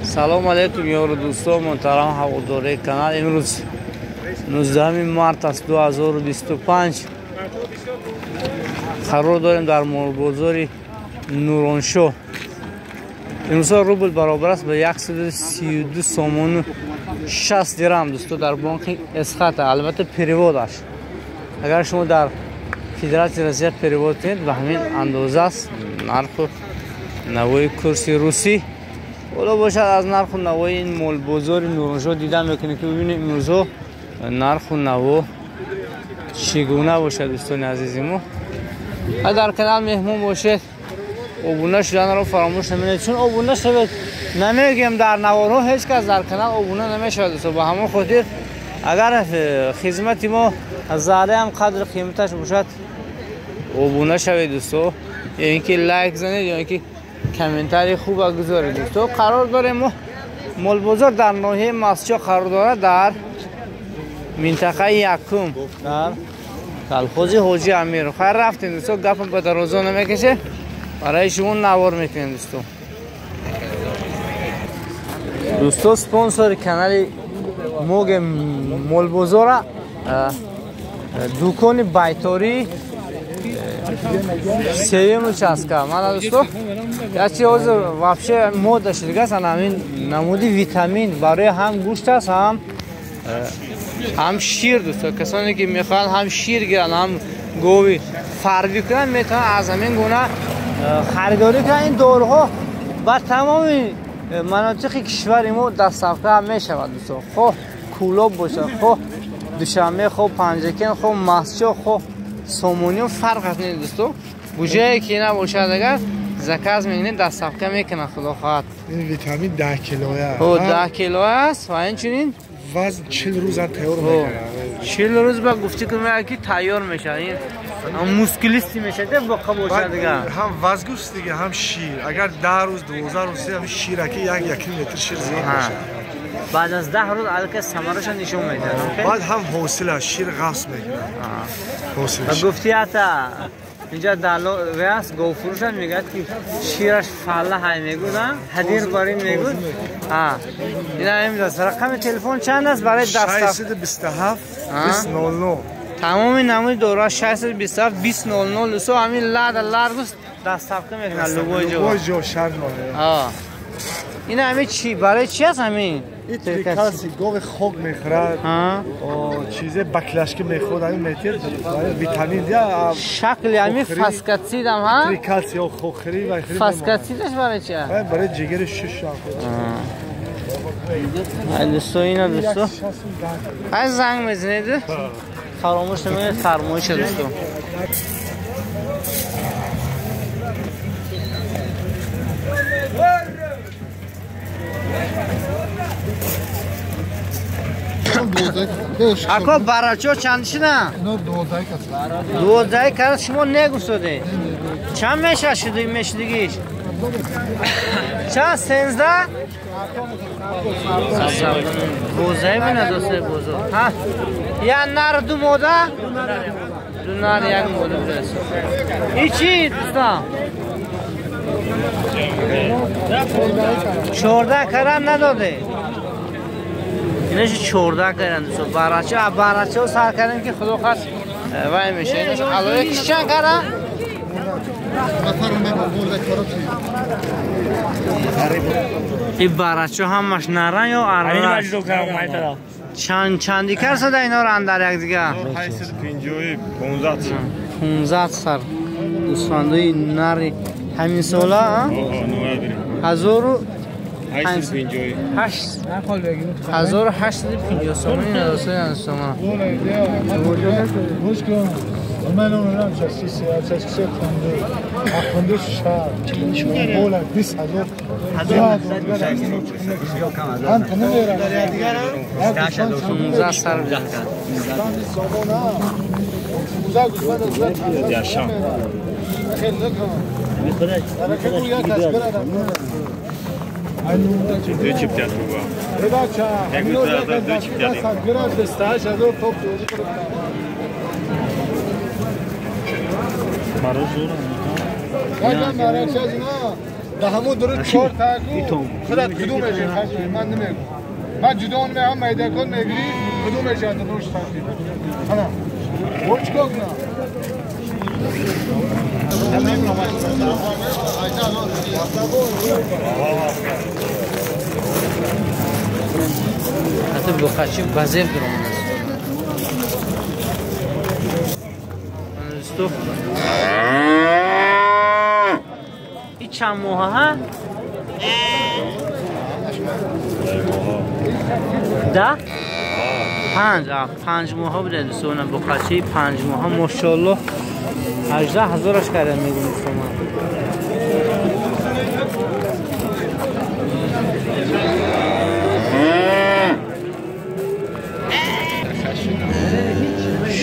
Салом алейкум, ёру дӯстон, муҳтарам ҳаводораи канал. Имрӯз 19 март аст 2025. Қарор дорем дар молбозори Нуроншоҳ. Имрӯзҳо рубл баробар аст ба 132 сомону 60 дирам, дӯсто, дар бонки Эсхата. Албатта, переводаш. Агар шумо дар Федератсияи Россия перевод кунед, ба ҳамин андоза аст нарху навои курси русӣ. Ҳоло бошад, аз нарху навои ин молбозори Нуроншоҳ дида мекунем, ки бибинем имрӯзҳо нарху наво чӣ гуна бошад, дӯстони азизи мо. Дар канал меҳмон бошед, обуна шуданро фаромӯш намекунед, чун обуна шавед намегӯем, дар наворҳо ҳеҷ кас дар канал обуна намешавад, дӯсто. Ба ҳамон хотир, агар хизмати мо зарре ҳам қадри қиматаш бошад, обуна шавед, дӯсто, ё ин ки лайк занед, ё ин ки комментарии хуба гузоред, дӯсто. Қарор дорем мо, молбозор дар ноҳияи Мастчоҳ қарор дорад, дар минтақаи якум, дар колхози Ҳоҷи Амиров. Хайр, рафтем, дӯсто, гапа ба дарозо намекашем, барои шумо навор мекунем, дӯсто. Дӯсто, спонсори канали моге молбозора дукони байторӣ сеюм участка. Мана, дӯсто, ячи ҳозир вообще мода шудагааст, ана ҳамин намуди витамин барои ҳам гӯшт аст, ҳам шир, дӯсто. Касоне ки мехоҳанд ҳам шир гиранд, ҳам гови фарбӣ кунанд, метавонанд аз ҳамин гуна харидорӣ кунанд. Ин доруҳо ба тамоми манотиқи кишвари мо доставка мешавад, дӯсто. Хоҳ Кӯлоб бошад, хоҳ Душанбе, хоҳ Панҷакент, хоҳ Мастчоҳ, хоҳ Сомониён, фарқ аст не, дӯсто. Куҷое ки набошад, агар заказ мекунед, доставка мекунад, худо хоҳад. Ин витамин 10 килоя. Ҳо, 10 кило аст ва инчунин вазн 40 рӯза тайёр мекунад. 40 рӯз ба гуфтӣ ки тайёр мешавад. Ин мускулистӣ мешавад, боқа бошад дига. Ҳам вазгӯст дига, ҳам шир. Агар 10 рӯз, 12 рӯз ҳам шираки 1 литр шир зиёд мешавад. Баъд аз 10 рӯз аллакай самараша нишон медиҳад. Баъд ҳам ҳосила шир ғафс мекунад. Ва гуфти ҳатта инҷа далло аст, говфурӯшам мегӯяд, ки шираш фалла ҳай мегӯд, ҳадир барин мегӯд. Ина имрӯз рақами телефон чанд аст барои доставка? 627 2000. Тамоми намуди доруҳо 627 2000, дӯсто. Ҳамин лада ларгус доставка мекунад любой ҷо. Любой ҷо, шаҳр ноҳия. Ина ҳамин чи барои чи аст ҳамин? Трикалси, гови хок мехӯрад, чизе баклашки мехӯрад, ҳамин метир витамин дия. Шакли ҳамин фаскатсидам ҳа? Трикалси ё хокхӯрӣ ва фаскатсидаш барои чи аст? Барои ҷигари шуш. Ай дӯсто, ина дӯсто. Ай занг мезанед, фаромӯш намекунед фармоиша, дӯсто. Ако барачо чанд шуда? 12 кара шумо негуфтодед. Чанд мешавад шуди мешудигиш? Чанд? 13? 12 бина, дӯстои бозор. Ҳа? Я нар ду мода? Ду нар як мода будааст. И чи дӯстон? 14 кара надоде. Инаш 14 каран, дӯсто. Барача, барача сар кардем, ки худо хост вай меша. Инаш алоя ки чанд кара? Ин барачо ҳамаш наран ё арра? Чанд чанди кар сада иноро андар якдига? 850 15. 15 сар. Гӯсфандои нари ҳамин сола, 1850 сомонӣ, дӯстони азизома. من اونم 63 خونده خونده شهر بولا 20,000 هم نمیرم. 15 سر. دو چیپ تیاتر دو چیپ تیاتر. برای زورم. Да ҳамун дуру 4 та ку худат кудумеш хаши ман намегӯм. Ман ҷудо меам майдакон мегирӣ кудумеш ад нуш тартиб. Ана. Бо чикор кунам? Ҳатто буқачи базеб дуромад. Дӯсто ин чанд моҳа ҳа? Да? 5 5 моҳа буда дӯстона буқачи 5 моҳа мошоаллоҳ 18,000 карда мегӯм дӯстона.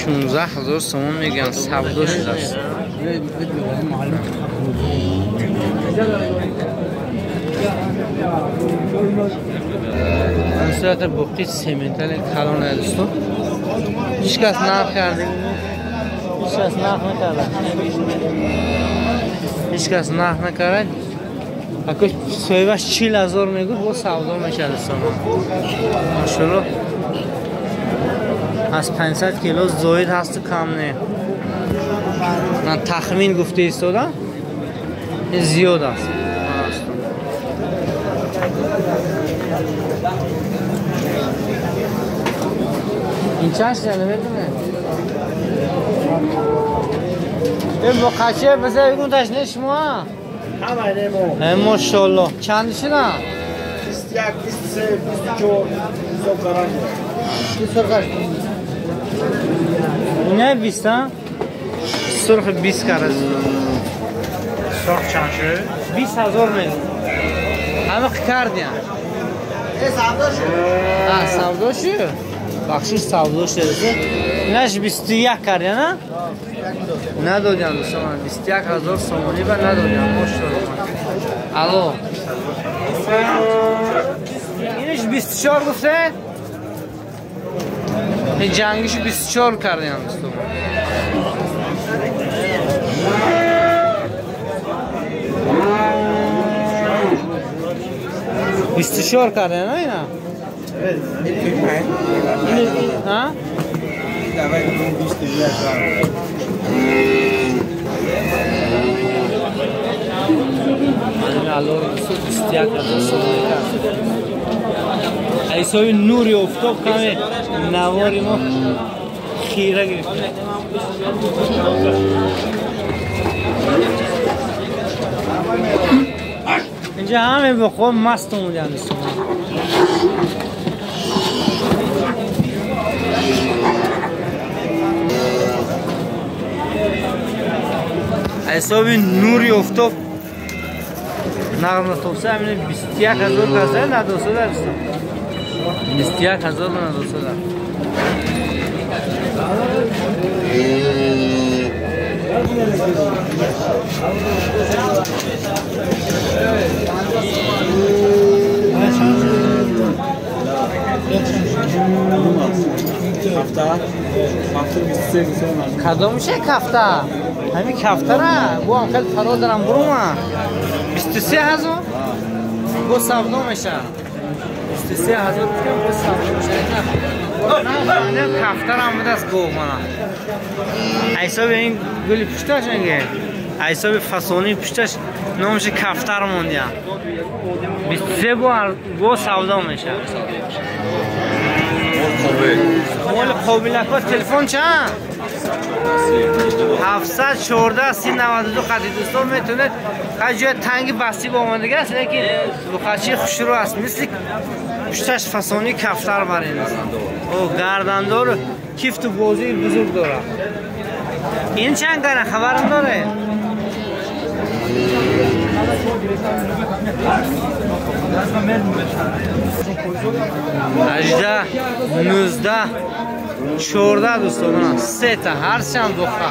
16,000 сомон мегӯянд савдо шудааст. Сурати буқи сементали калон дӯсто. Ҳеҷ кас нарх карда. Ҳеҷ кас нарх накарда. Ҳеҷ кас нарх накард. Ако соҳибаш 40,000 мегӯфт, бо савдо мешавад дӯстон. Машоаллоҳ. Аз 500 кило зоид ҳасту кам не. Ман тахмин гуфта истодам, зиёд аст. Ин чанд шуда намедонем. Ин буқачи биза бигӯ ташне шумо? Ҳама мошоаллоҳ. Чанд шуда? 21, 23, 24 ҳисоб кардан. Не 20 ҳа? Сурх 20 караз. Сурх чанд шуд? 20,000 мегӯ. Ҳама кардиям. Савдо шуд. Савдо шуд? Бахшиш савдо шуд. Инаш 21 кардиям, на? Надодиям дӯстон, 21,000 сомонӣ ба надодиям, мошоаллоҳ. Алло. Инаш 24 гуфте? Ин ҷангишу 24 кардиям дӯстон. 24 кардиям, на ина? Ҳа? Аллоҳ дӯстон 21,000 сомонӣ кард. Ҳисоби нури офтоб каме навори мо хира гирифт. Инҷа ҳаме буқо маст омадиам дӯстон. Ҳисоби нури офтоб нағз натобса ҳамин 21,000 каса надосада дӯстон. 21,000 надосада. Кадомше кафта? Ҳамин кафтара бо ҳам хеле фаро дарам бурума. 23,000 бо савдо мешавад. 23,000 бо савдо мешавад. Кафтарам будааст гов мана. Ҳисоби ин гули пушташ меге. Ҳисоби фасонии пушташ номаш кафтар мондия. 23 бо савдо мешавад. Мол қобилако телефон чанд? 714 392 хати дӯстон метавонед ҷои танги бастӣ бо омадагӣ аст, лекин буқачи хушрӯ аст, мисли пушташ фасонии кафтар бар ин аст. О гардандор кифту бозии бузург дорад. Ин чанд гара хабарам доред? 18 19 14 дӯстон, сета ҳарчанд буқа.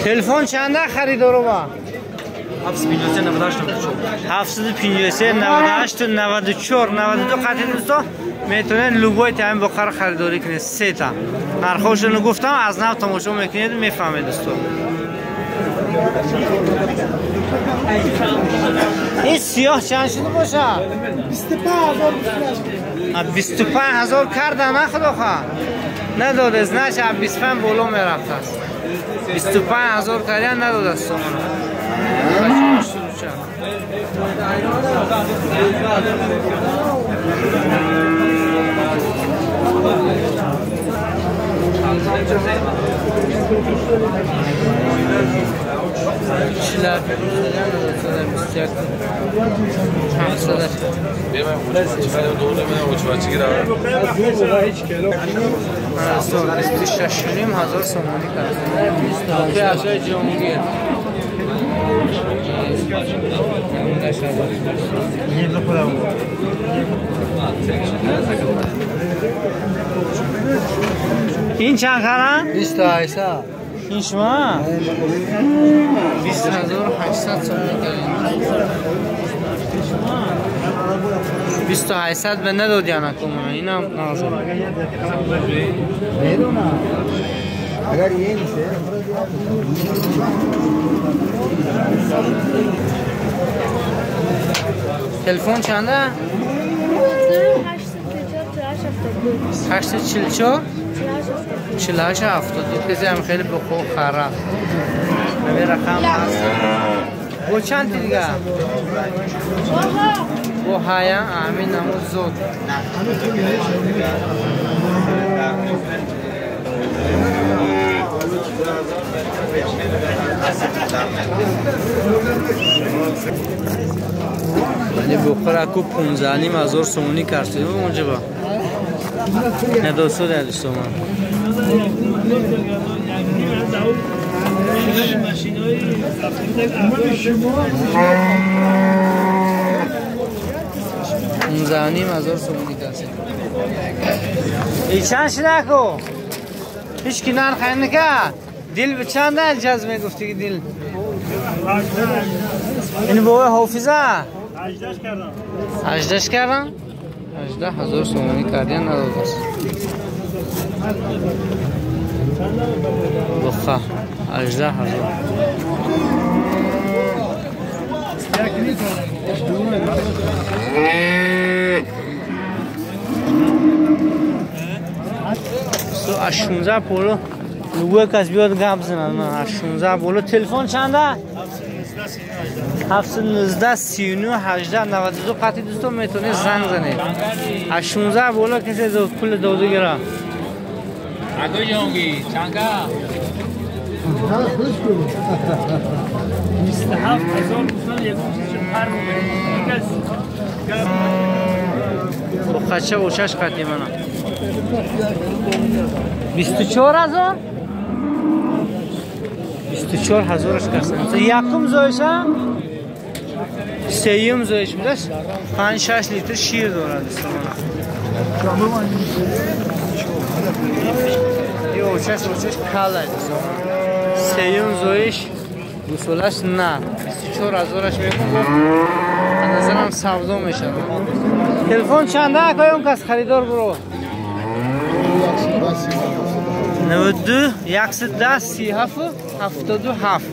Телефон чанда харидорова? 753 98 98 94 92 хати дӯстон метавонед любой таим буқаро харидорӣ кунед. Сета нархҳошонро гуфтам, аз нав тамошо мекунед, мефаҳмед дӯстон. این سیاه چند شده باشه؟ 25,000. 25,000 کرده نه خدا خواه نداده از نشه 25 بالا میرفت است. 25,000 کرده نداده است سامانه. هزار سومانی کرد. این چند خرم؟ 2800. این شما؟ 20800 سومانی کرد. 2800 به ندادی انا اینم نازم. اگر یه نیست تلفن چنده؟ 844 48 72. کسی هم خیلی بخو خراب همین رقم هست. با چند دیگه؟ با هایا همین نمود زود. یعنی بخور اکو 15,500 سومونی کرد. اونجا با ندوسو ده دوستو من. 15,500 سومونی کرد. ای چند شده اکو؟ هیچ کی نرخ نکرد. دل به چند الجاز میگفتی که دل؟ این بابای حافظه؟ 18 کردم. 18 کردم؟ 18,000 سومانی کردن نداد است. بخا 18,000. سو از 16 پولو لوگو کس بیاد گپ زنن. من از 16 بولو. تلفن چنده؟ 719 39 18 92. قطعی دوستان میتونید زنگ زنید. از 16 بالا کسی دو پول داده گیره. اگه جانگی چنگا 27,000 دوستان یکم چیز پر با خچه و شش قطعی منم 24,000 24,000 کسن. یکم زایشه سیوم زایش میداشت 5-6 لیتر شیر دارد. یه اوچش کاله سیوم زایش گوسالش نه 24,000 میکنم. از نظرم سودا میشه. تلفن چنده اکای اون کس خریدار برو؟ 92 110 37 77.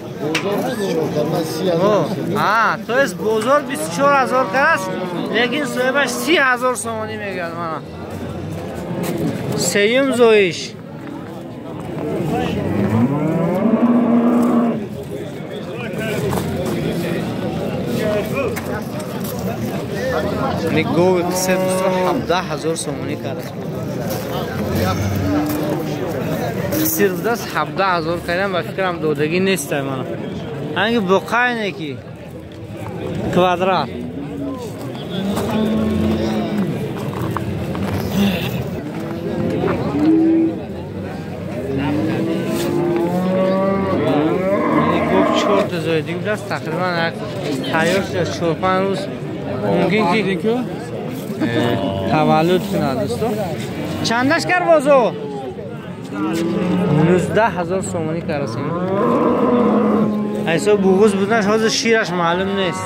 تو از بازار 24,000 کرد لیکن صاحبش 30,000 سومانی میگه. من سیوم زایش گوی قصه 17,000 سومانی کرد. سیر بودست 17,000 کردم و فکرم دادگی نیست. من هنگی بقای نکی کوادرات گفت 4 تا زایدگی بودست تقریبا تیار شد. 4-5 روز ممکن که تولد کنه. دوستو چندش کرد بازو؟ 19,000 سومانی کراسیم. ایسا بوغوز بودنش حاضر شیرش معلوم نیست.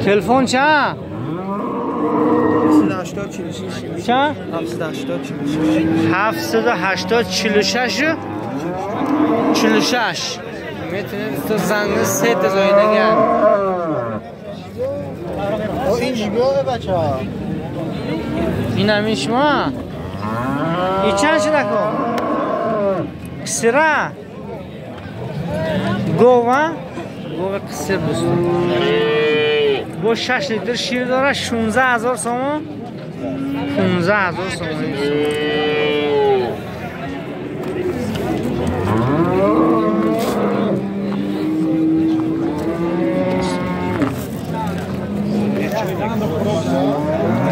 تلفن چند؟ 780 46 چند؟ 780 46 46. میتونید تو زنگ سه تا زایدگی. این جیبه بچه ها. این همین شما؟ این چند شده کن؟ کسیره؟ گوه؟ گوه قصر دوستان. با 6 لیتر شیر داره 16,000 سومان. 15,000 سومان.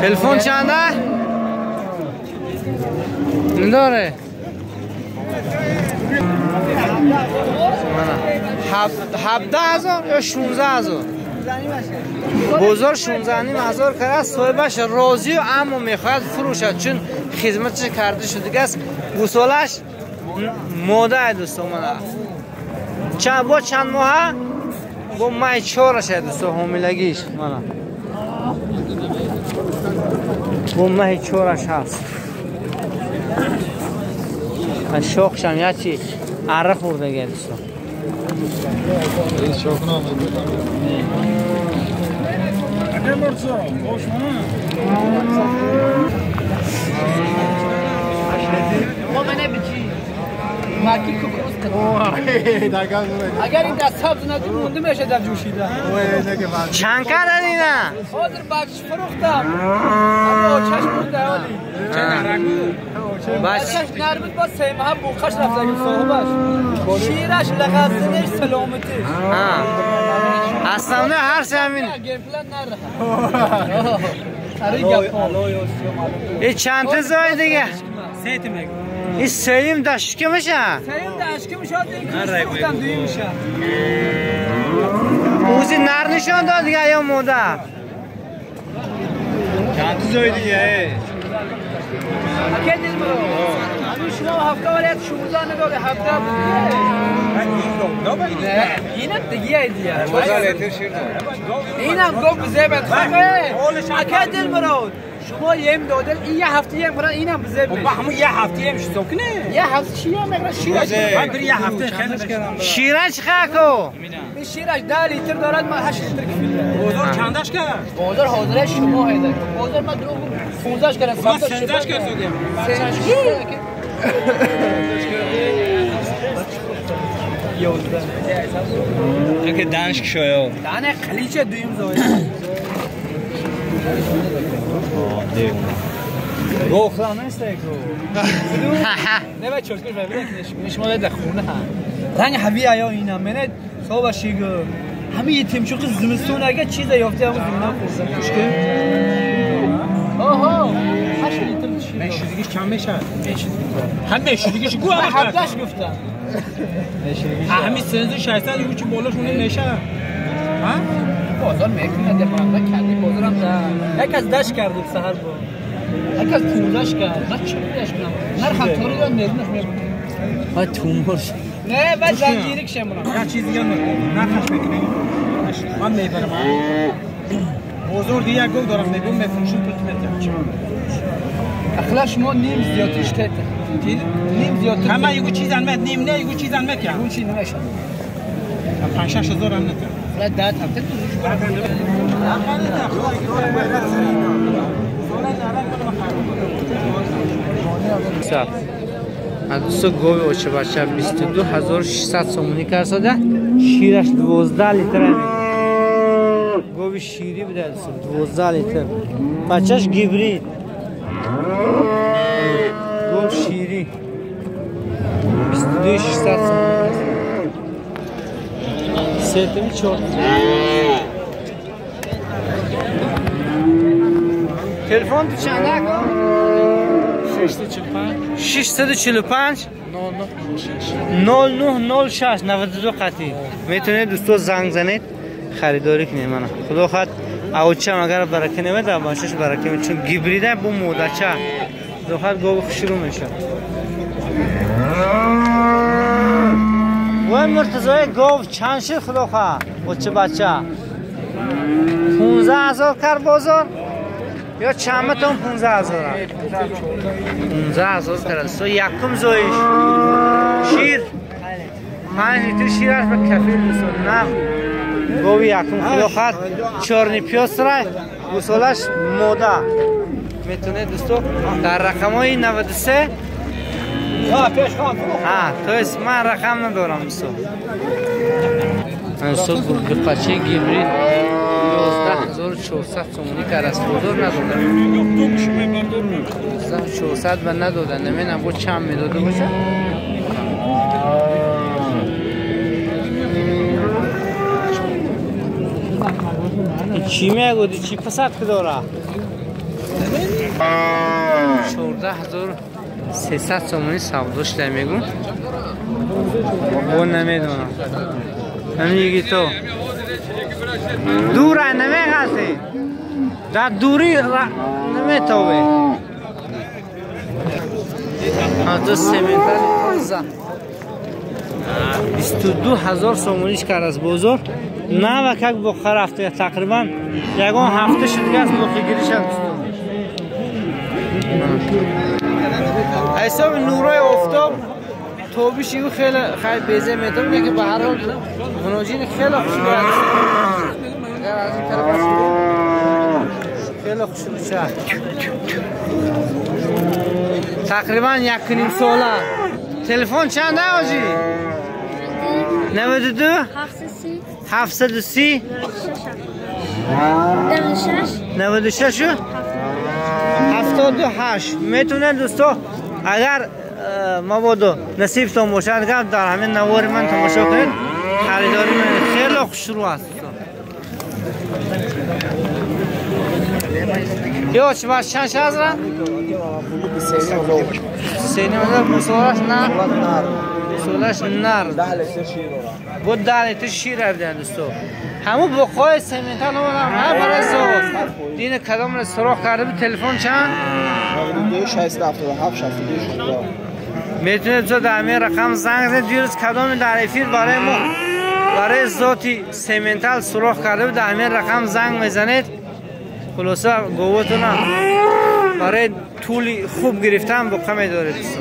تلفن چنده؟ نداره. 17,000 یا 16,000؟ بازار 16,500 کرده، صاحبش راضی و اما میخواهد فروشد چون خدمتش کرده شده است. گوسالش ماده دوستان چند با چند ماه با ماه 4 دوستان حاملگیش با ماه 4 هست. شاخش هم یه چی اره خورده دوستان. اگر این دست سبز ندیم مونده میشه در جوشیده. چند کردن اینا؟ حاضر بچ فروختم. اما چشم مونده حالی. بچش نر بود با 3 ماه بوقش رفت اگه صاحبش. شیرش لغزنش سلامتیش. اصلا نه هر سه همین. گیم پلن نره. این چند تا زای دیگه؟ سه تا میگه. این سیم دشکی میشه؟ سیم دشکی میشه این فروختم دوی میشه. اوزی نر نشان داد دیگه یا موده؟ چند تا زای دیگه؟ اکه دیل برو. همین شما هفته ولی 16 نداده هفته بود. نه اینم دیگه دیگه. اینم گفت زبد خواهه. اکه دیل برو. شما یم دادل این یه هفته یم برای اینم بزه بشه. همون یه هفته یم شو کنه. یه هفته چیه میگه شیرش. من بری یه هفته خیلی کردم. شیرش خاکو. این شیرش 10 لیتر دارد ما 8 لیتر کفیله. بازار چندش کرد؟ بازار حاضره شما هیده. بازار ما دروغ 15 کرد. ما 16 کرد سودیم. 11. که دانش کشویو. دانه خلیچه دویم زوی. گوخلا نیست کو. نه بچه چرت کنم ببین شما در خونه هم. رنگ هوی آیا اینا منه صبح شیگو. همه یتیم چون زمستون اگه چیز یافته همون زمستون خورده. مشکل. آها 8 لیتر شیر. میشودگیش کم میشه. هم میشودگیش گو هم 17 گفتم. همین 3600 یهو چی بالاشونه میشه. ها؟ بازار میکنه ده مرده کردی بازارم ده. یک از دش کرد سحر با. یک از 15 کرد. من چه دش کنم؟ نرخ هم طوری داد میرونش میبود. ها تومور. نه بعد زنجیری کشم برام. یه چیز دیگه نرخش میکنه. من میبرم. بازار دیگه گو دارم میگم میفروشم پول میتم. اخلاق شما نیم زیادش تت. نیم زیاد. همه یگو چیز انمت نیم نه یگو چیز انمت یا. یگو چیز نمیشه. 5 6 هزار هم نتم. لا ده هفته دوستو گوی اوچه بچه 22600 سومونی کرده شیرش 12 لیتر گوی شیری بوده 12 لیتر بچهش گیبرید گوی شیری 22600 سومونی سه 4 تلفن تو چنده کن؟ 645 9906 92 قطعی میتونید دوستا زنگ زنید خریداری کنید. من خدا خواهد اوچه اگر برکه نمید در باشش برکه میده چون گیبریده بو مودچه خدا خواهد گاو شروع میشه. وای مرتضای گاو چند شد خدا خواهد اوچه بچه 15,000 کر بازار یا چند تون 15,000 15,000 کرد. سو یکم زایش شیر 5 литр шираш ба кафил дӯстон. На гови якум худо чорни пёстрай гусолаш мода. Метавонед дӯсто дар рақамҳои 93 то есть ман рақам надорам дӯсто. Дӯсто гургипачи гибрид 11400 сомонӣ ки аз бозор надода. 11400 ба надода. Намедонам бо чанд медода бошад. Чӣ мегӯди? Чӣ пасад ки дора? 14300 сомонӣ савдо шуда мегӯм. Бо намедонам. Ҳамиги то дура намеғалте. Дар дурӣ наметове. Ду сементали тоза 22000 сомониш кард аз бозор. Навакак боқа рафта тақрибан ягон ҳафта шудига аст боқигириш аст. Ҳисоби нурҳои офтоб тобиши ӯ хеле хайр безе метавонад, лекин ба ҳар ҳол ғуноҷини хеле хушрӯ аст. Агар аз ин тараф аст хеле хушрӯча. Тақрибан 1.5 сола. Телефон чанд ҳоҷӣ? 92 730 96 78. Метавонед дӯсто агар мабодо насибтон бошад гап дар ҳамин навори ман тамошо кунед, харидорӣ менед. Хеле хушрӯ аст. Ё чӣ бар чанд шазра? 3.5 гусолаш нар. Гусолаш нар. Бо 10 литр шир ҳабдан дӯсто. Ҳамун буқҳои сементал омадам ҳа барои зод. Дин кадомро суроғ карда буд? Телефон чанд? 677 62 16. Метавонед дӯсто дар ҳамин рақам занг занед. Дирӯз кадоме дар эфир барои мо барои зоти сементал суроғ карда буд, дар ҳамин рақам занг мезанед. Хулоса говотона барои тӯли хуб гирифтан буққа медоред дӯсто.